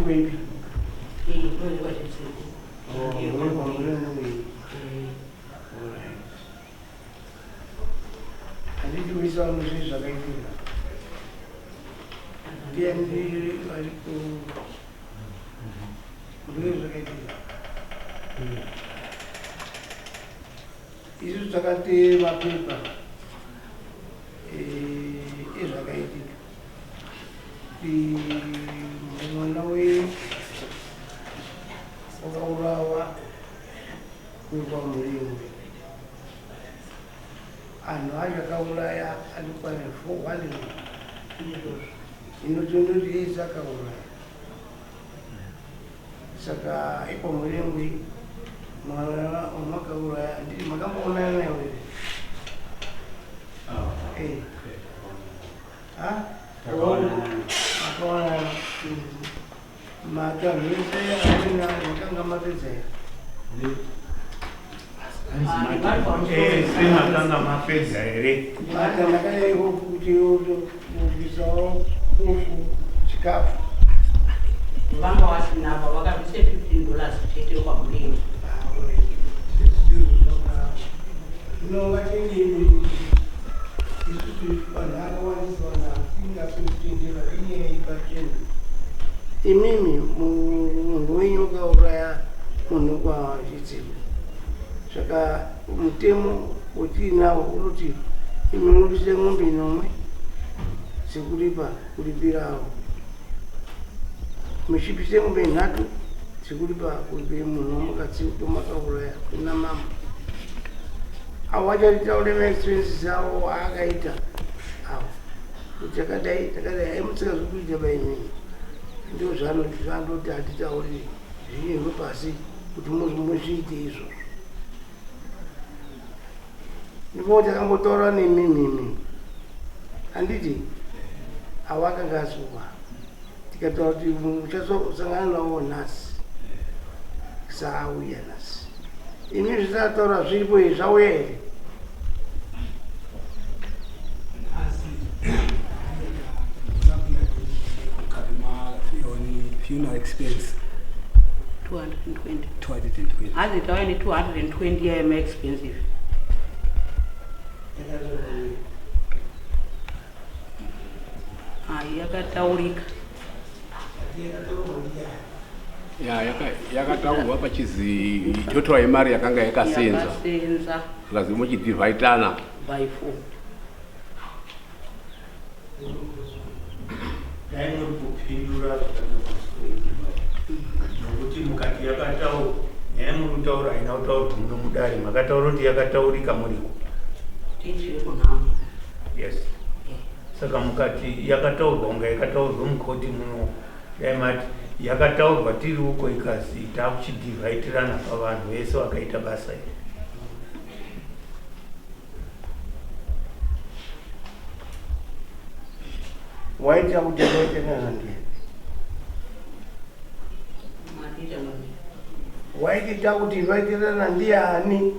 Kuvepi? Ndoikwachitseko. Handiti wese vanozvii zvakaitika. Ndiani vari ku ndozvii zvakaitika. Isu takati mapepa ezvakaitika. Mwana we wakaurawa wekwaMurengwe. Anhu acho akauraya anokwana 400 inotondoti yese akauraya. Saka ekwaMurengwe mwana wamakauraya handiti makamboonana naye here? Eh. Ha? Makaonana. Matanho ese amuna makanga mapedza here? Ese makanga mapedza here? Matanho akadai kuti kubvisawo ufu chikafu. Vanga vasina apa vakabvise $15 chete kwaMurengwe. Unongatendei isusu vanhu akawandisa vanhu asingasokutendera inyaya ipachena. Imimi munhu wenyu wakauraya munhu kwaChidzivo, saka mutemo wetiinawo unoti imi munobvisa mombe nomwe dzekuripa kuripirawo, muchibvisa mombe nhatu dzekuripa kuripira munhu wamakauraya kuna mambo. Avo vachatitaure maexpenses avo aakaita avo kuti takadai takadai, aimutsika zvekuita paimimi ndo zvaanoti hatitauri zvinyorwe pasi kuti muzviite izvozvo. Ndipo takambotaura nemimimi, handiti avo akanga asungwa, tikataura kuti muchasangana navo nhasi, saauya nhasi. Imi zvisataura zviripo izvi zvauya here? Funeral expense 220. 220. Hanzi tauya ne220 yaema expensive. Hai, yakataurika. Ya, yakataurwa pachizi total yemari yakanga yakasenza. Yakasenza. Zikazi muchidhivhaitana by 4. Dai muri kupindura nokuti mukati yakataurwa nyaya muri kutaura haina kutaurwa muno mudare, makataura kuti yakataurika muriko. Tichiri kunhamo. Yes, saka mukati yakataurwa kunga yakataurwa mukoti muno, dai mati yakataurwa tiri uko ikazi takuchidhivhaitirana pavanhu vese vakaita basa iri. Waita kuti waitana ndiye waitita kuti vaitirana ndiani?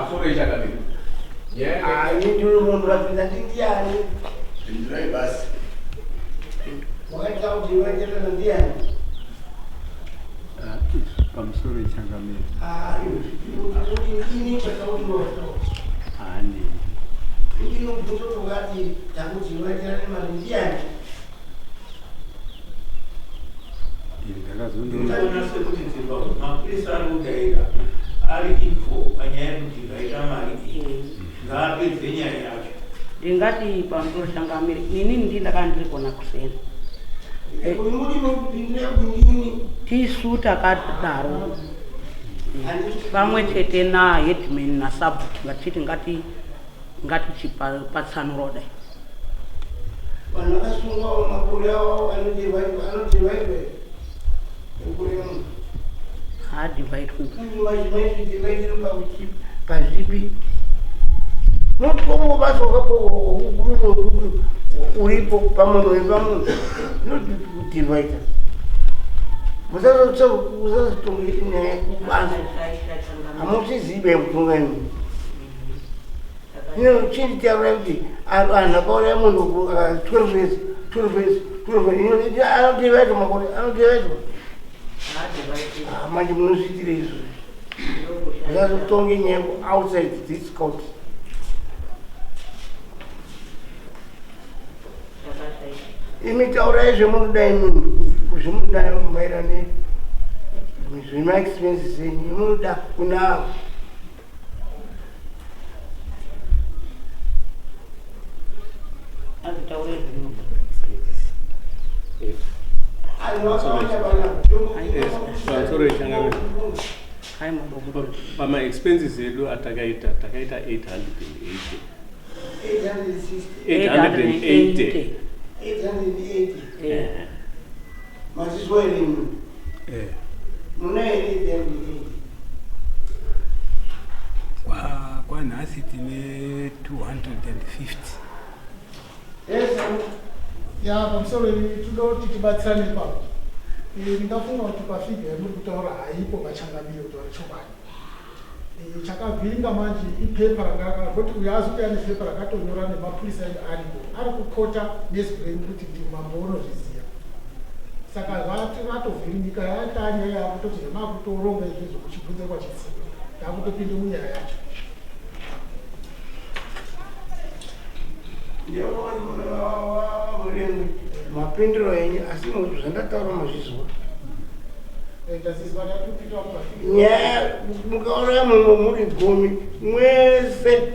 Sore chakamira. Ani ndiri munhu vapinda ndi ndiani? Pindurai basi. Wakaita kuti vaitirana ndiani? Pamusoro ichangamira. Ini kwatauri Hani. Ini mubvunzo wakati takuti vaitirana mari ndiani? Ini ndakazondoona. Ndinoona sekuti dzimba mapurisa ari kudaira ari info panyaya yekudhivhaita mari iyi, ngaapedze nyaya yacho. Ndingati pamusoro changamire, inini ndi ndakanga ndiri kona kuseni. Tisu takadaro pamwe chete naheadman nasabhuku, ngatiti ngati ngatichipatsanura dai. Vanhu vakasungwa makore avo anodhivhaitwa makore emunhu. Haadhivhaitwi. Pazvipi mutongo basa uripo pamunhu wepamunhu nodhivhaita, musazotonge nyaya kubanza, hamuchizive kutonga imi. Chinditaura kuti anhu akauraya munhu 12 years, 12 years. Anodevaitwa makore anodevaitwa. Ah, manje munozviitire izvozvi. Musazotonge nyaya outside this court. Imi taurai zvemunoda imi zvemunoda maererano nezvemaexpenses enyu munoda kuna Azvitaure zvino. Pamusoro yechangamire. Hai mambo. Pamaexpenses edu atakaita takaita 880. 860 880. 880 Eh. mazizwa here imi Eh. muna here 880 Kwanhasi tine 250. Yes, Ya, pamusoro iyi toda kuti tibatsirane ipapo. Ndingafunga kuti pafiga yamuri kutaura haipo pachangamire kutaura chokwadi. Chakavhiringa manje ipepa ranga kuti uyo azouya nepepa rakatonyora nemapurisa edu aripo ari kukota nezwi renyu kuti ndimambo unozviziva. Saka vatovhiringika yatanyaya yakutoti zvamakutoronga izvozvo kuchibvunza kwachitsika takutopinda munyaya yacho. Mapindiro enyu asi zvandataura mazvizwa. Ndazizwa ndatopinda pafiga. Nyaya mukauraya mumwe muri gumi mwese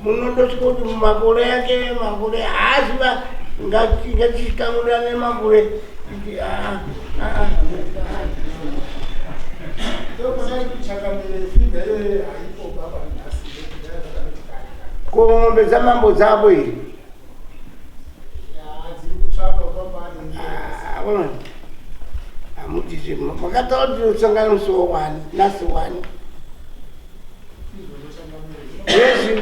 munondosvika kuti makore ake makore haasiva ngatichikamurane makore. Ah, ah, ah. Ndopandari kuchangamire figa iyoyo haipo baba nhasi nyaya dzakanoti kare kare. Ko mombe dzamambo dzavo here? Ya, dziri kutsvakwa kwambani. Ah, ona hamutizve makataura kuti tinosangana musi wawani nhasi wani Izvozvo changamire. yesi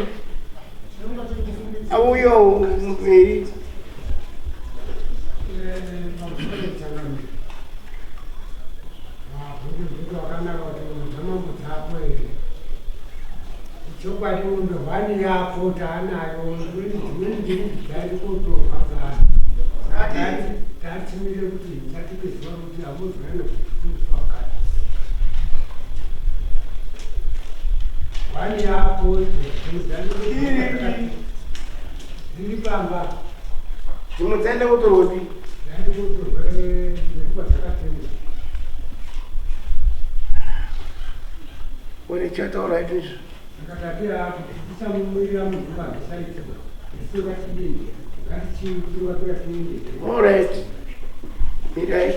Tinonga tiri kufungidzira. auyo mberi. Pamusoro yechangamire, mabvunzo akanaka kuti mombe dzamambo dzako here. Chokwadi mombe hwani yapo taanayo, dzimweni dziri dzairi kotorwa ngaani. Tatimire kuti tatipe zuva kuti hamuzwana kuti wakati hwani yapo dzimwe dziri pamba. Dzimwe dzaenda kutorwepi? Dzaenda kotorwa nekuba dzakatengwa. One chataura izvizvi. Saka tati tisamumirira munhu ngazvisaitwa isu ngatidini ngatichitungamira tiende. Alright, mirai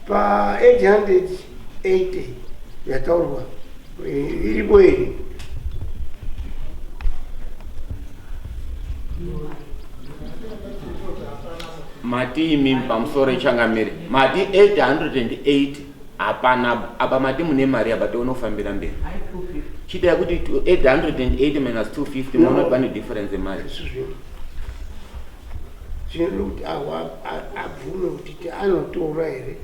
pa 880 yataurwa iripo here? Mati imi pamusoro ichangamire mati 880 hapana apa mati mune mari apa tionofambira mberi. Hai 250. Chiita kuti 880 minus 250 No. muona kuti pane difference yemari. Izvozvo zvinoda kuti abvume kuti anotora here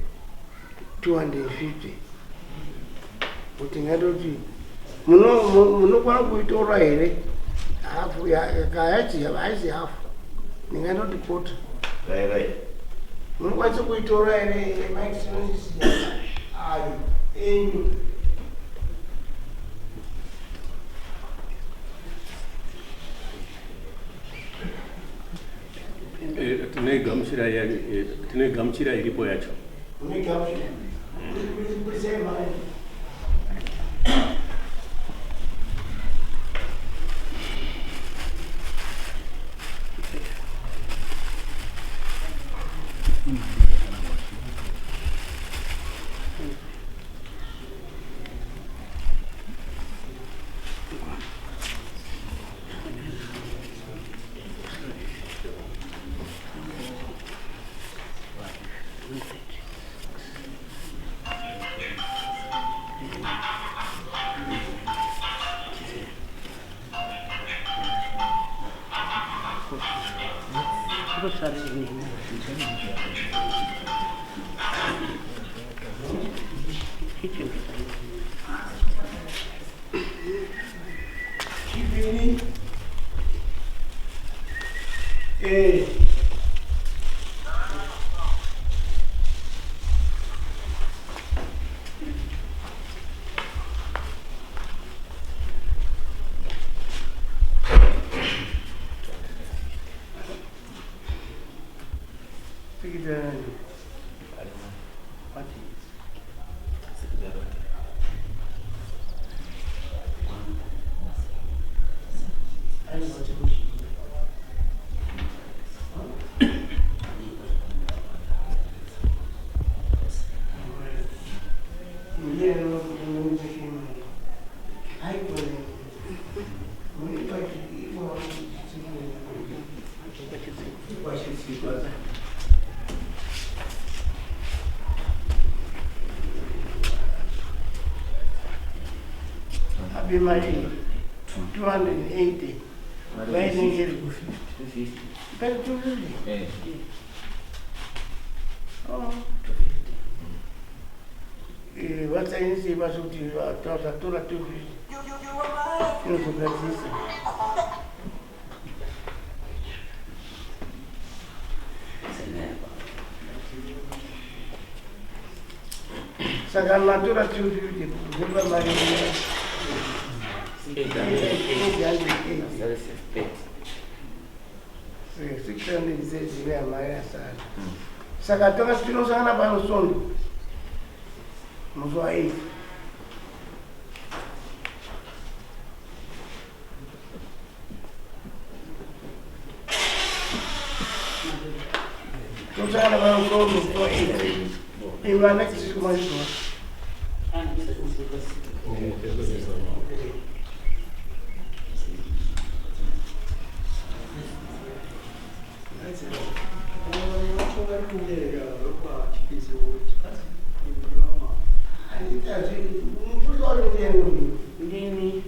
250 kuti ngatoti munokwana kuitora here hafu haisi haisi hafu ndingatoti kota. Right. Munokwanisa kuitora here maexpenses ayo enyu? Tinoigamuchira iripo yacho. Munoigamuchira burisai mari. Chipiri. Abe mari 280 vainenge iri ku50 pari 250. Oh. Vasainisi basa kuti tatora 250 inozogadzisa. Saka matora 250 kubva mari 880, 630 neyamari yasara. Saka tonga tinosangana pano Sondo musi wa8. Tosangana pano Sondo musi wa8. Imwe ana chisikumaizwa. Ndini.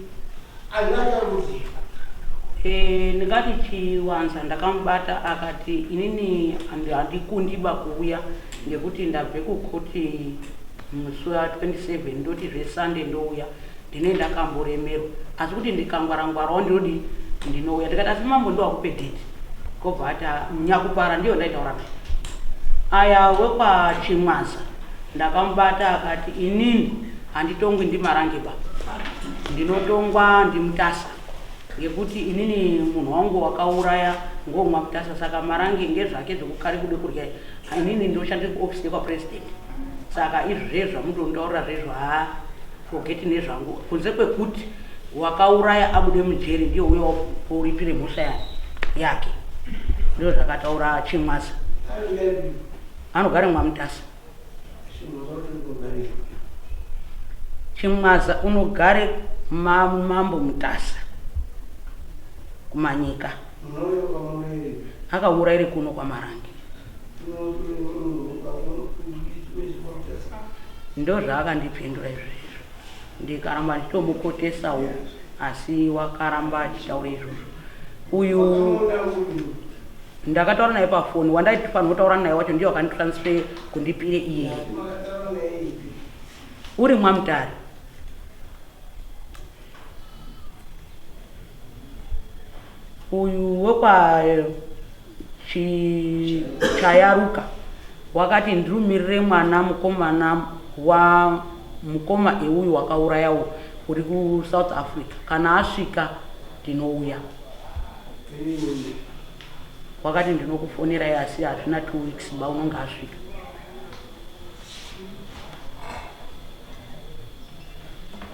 Ndingati Chiwanza ndakamubata, akati inini handikundiba kuuya ngekuti ndabve kukoti musi wa27, ndoti zveSunday ndouya, ndine ndakamboremerwa, asi kuti ndikangwarangwarawo ndinodi ndinouya. Ndikati asi mambo ndowakupe date, kobva ati "Ah, Nyakupara ndiyo ndaitaura naye." Aya wekwaChimwaza ndakamubata, akati inini handitongwi ndiMarange ba, ndinotongwa ndiMutasa, ngekuti inini munhu wangu wakauraya ngomwa Mutasa, saka Marange ngezvake zvekukare kude kurya, inini ndoshande kuofisi yekwapresident, saka izvozvo zvamutondaurira zvezvo haa, forget nezvangu, kunze kwekuti wakauraya abude mujeri, ndiyo uya uripire mhosva yake. Ndizvo zvakataura Chimwaza, anogara mwaMutasa. Chimwaza unogare mambo Mutasa kuManyika, akaurayire kuno kwaMarange. Ndo zvaakandipindura izvozvo, ndikaramba ndichitomukotesawo, asi wakaramba achitaura izvozvo. Uyu ndakataura naye pafoni, wandaifanira kutaura naye wacho ndiye wakanditransfer kundipire iyeye uri mwaMutare. Uyu wekwa Chayaruka wakati ndirumirire mwana mukomana wa mukoma euyu wakaurayawo uri kuSouth Africa, kana asvika ndinouya. Wakati ndinokufonerai, asi hazvina 2 weeks ba unonge asvika.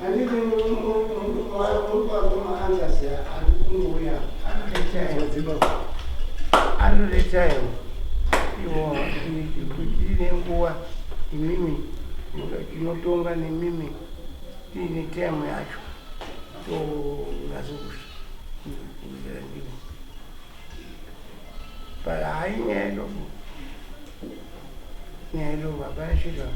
Handiti maanswers ari kungouya anode time iwo tiine nguva, imimi tinotonga nemimi tiine time yacho, tonase kuita ndimo. But hayi, nyaya iloko, nyaya iloko, hapana chiro.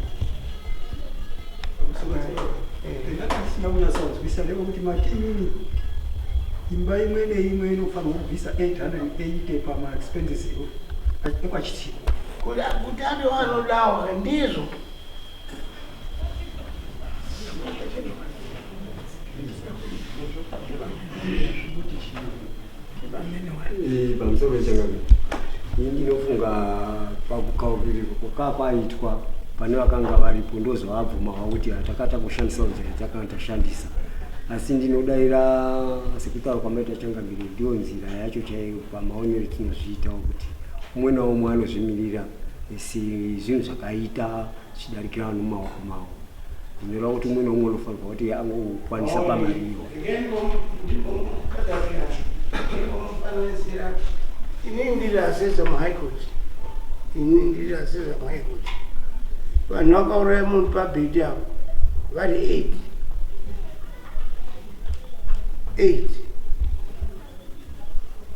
Ndingati tisina kunyatsonzwisa ndekuti mati imimi imba imwe neimwe inofanirwa kubvisa 880 pamaexpenses ekwaChitsiko. Kuti ati vanodawo ndizvo. Pamusoro wechangamire, ini ndinofunga pakukaukiriko kwakaa kwaitwa pane vakanga varipo ndozvaabvumawo kuti hatakata kushandisawo nzira yatakanga tashandisa, asi ndinodayira sekutaura kwamaita changamire, ndiyo nzira yacho chaiyo pamaonero tinozviitawo kuti umwe naumwe anozvimirira. sezvinhu zvakaita zvichidarikira vanhu mumaoko mavo zvinoreva kuti umwe neumwe unofanirwa kuti angokwanisa pamariwo. Inini ndiri asesa muhigh court, inini ndiri asesa muhigh court. Vanhu vakauraya munhu pabhedi avo vari 8 8.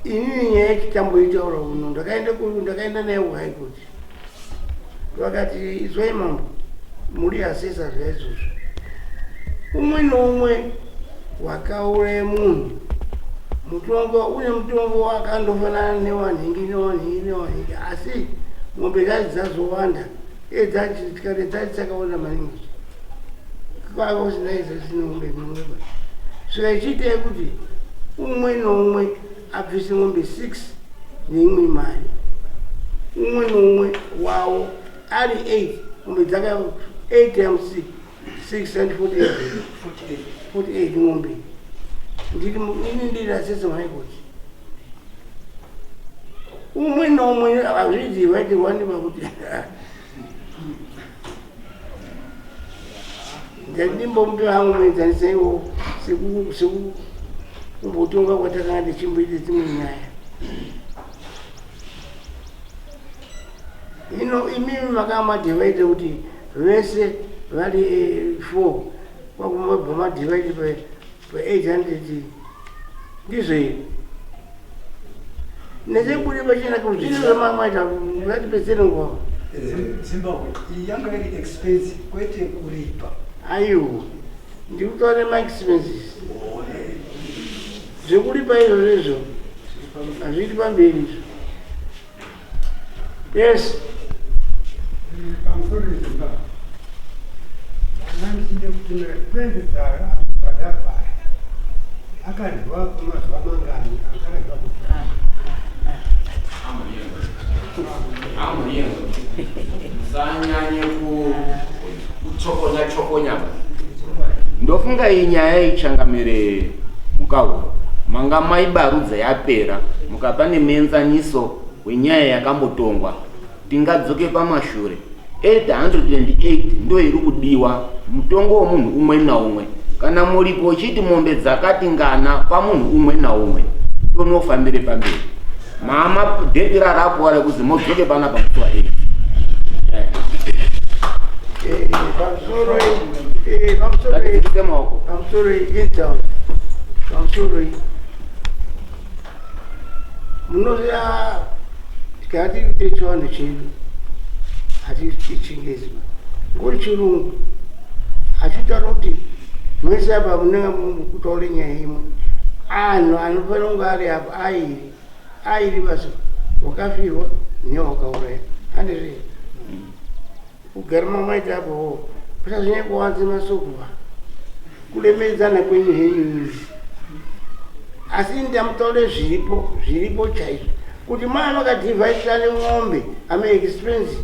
Inini nyaya yechitambo itaura uno, ndakaenda ndakaenda naye kuhigh court, vakati izwai mambo, muri asesa zvaizvozvo, umwe neumwe wakauraya munhu mutongo une mutongo wakandofanana newanhingi newanhingi newanhingi, asi mombe dzacho dzazowanda tikati dzacho dzakawanda maningi, kwanga kusina idzo dzine mombe mumwe. Saka ichiitai kuti umwe neumwe abvise mombe 6 neimwe mari, umwe neumwe wavo ari 8 mombe dzaka 8 times 6 and 48 48 mombe. Ndiri ini ndiri asese high court, umwe neumwe hazvidivaitirwa pakuti ndimbomupe hangu muenzaniso iwo sekumbotonga kwatakanga tichimboita dzimwe nyaya. Ino imimi makamadhivaite kuti vese vari 4, kwakumabva madhivaite pa 800, ndizvo here? Nechekuti pachena zvinhu zvamamaita ngatipedzere nguva. Zimbabwe iyi yanga iri expense, kwete kuripa. Aiwa, ndikutaura nemaexpenses, zvekuripa izvozvo izvo hazviiti pamberi izvo. Yes. Pamusoro yeZimbabwe, ndanga ndichide kuti maexpenses akubhadharwa aya akadyiwa kwemazuva mangani akarega kubhadharwa? Amuyengo, musanyanye kuchokonya chokonya. Ndofunga iyi nyaya ichangamire mukahuro manga maibarudza yapera, mukapa nemuenzaniso wenyaya yakambotongwa, tingadzoke pamashure. 808 ndo iri kudiwa, mutongo womunhu umwe naumwe. Kana muripo uchiti mombe dzakati ngana pamunhu umwe naumwe, tonofambire pamberi. Mama date rarapuwa rekuzi modzoke pana pamusi wa 8. Pamusoro, pamusoro. Ngatidzikise maoko. Pamusoro itaura, pamusoro munoziva, tikati techivanhu chedu hatichingezi ngori chirungu hachitaura kuti mwese apa munenge mukutaure nyaya imwe. Anhu anofanira kunge ari apo airi airi basi, wakafirwa newakauraya, handizvi? Kugara mamaita apo kusazonyanya kuwanze masoko ba kulemedzana kwenyu henyu, asi ndamutaure zviripo, zviripo chaizvo, kuti mama makadhivhaitirane mombe ame expense,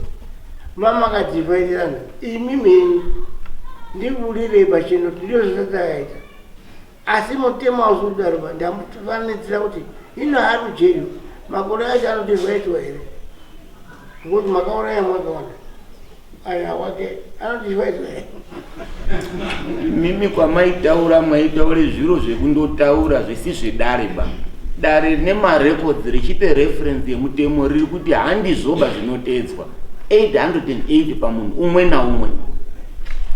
mama makadhivhaitirana imi menyu, ndibudire pachena kuti ndizvo zvatakaita, asi mutemo hausi kudaro ba. Ndamufananidzira kuti ino ari kujeri, makore acho anodhivhaitwa here? Ngokuti makauraya mwakawanda aya wake anodhivhaitwa here? Mimi kwamaitaura maitaure zviro zvekundotaura zvisi zvedare ba. Dare rine marecords richipe reference yemutemo riri kuti handizvoba zvinotedzwa 808 pamunhu umwe naumwe.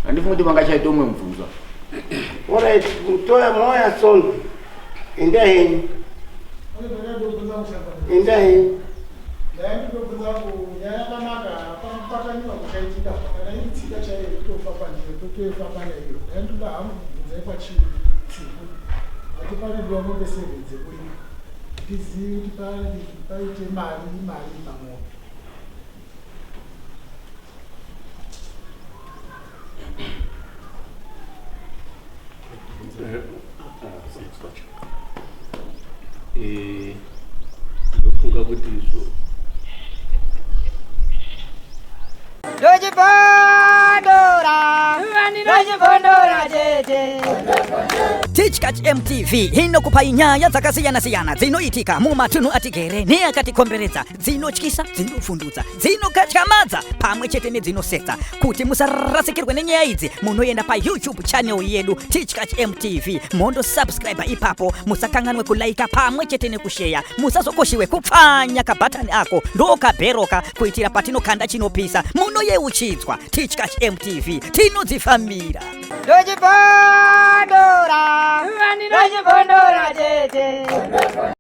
Handifungi kuti vangachaita umwe mubvunzo. Alright, mutoya moya sondo. Enda henyu. Enda henyu. Ndaindobvunza nyaya yakanaka pakubataniwa kwakaitika kana iri tsika chaiyo yekutofamba ndiyo totoifamba naiyo. Ndaindoda hangu kubvunzai pachitsiku ati panodiwa mombe 7 dzekuripa, tizivi kuti paite mari mari pamombe. Ndofunga kuti izvo Ndochibondora, ndochibondora tete. Teach Tichkach MTV inokupai nyaya dzakasiyana-siyana dzinoitika mumatunhu atigere neakatikomberedza, dzinotyisa, dzinovhundutsa, dzinokatyamadza pamwe chete nedzinosetsa. Kuti musarasikirwe nenyaya idzi, munoenda paYouTube channel yedu Tichkach MTV, mondosubscribe ipapo. Musakanganwe kulaika pamwe chete nekusheya. Musazokoshiwe kupfanya kabhatani ako ndokabheroka kuitira patinokanda chinopisa munoyeuchidzwa. Tichkach MTV, tinodzifambira. Ndochibondora, ndochibondora chete.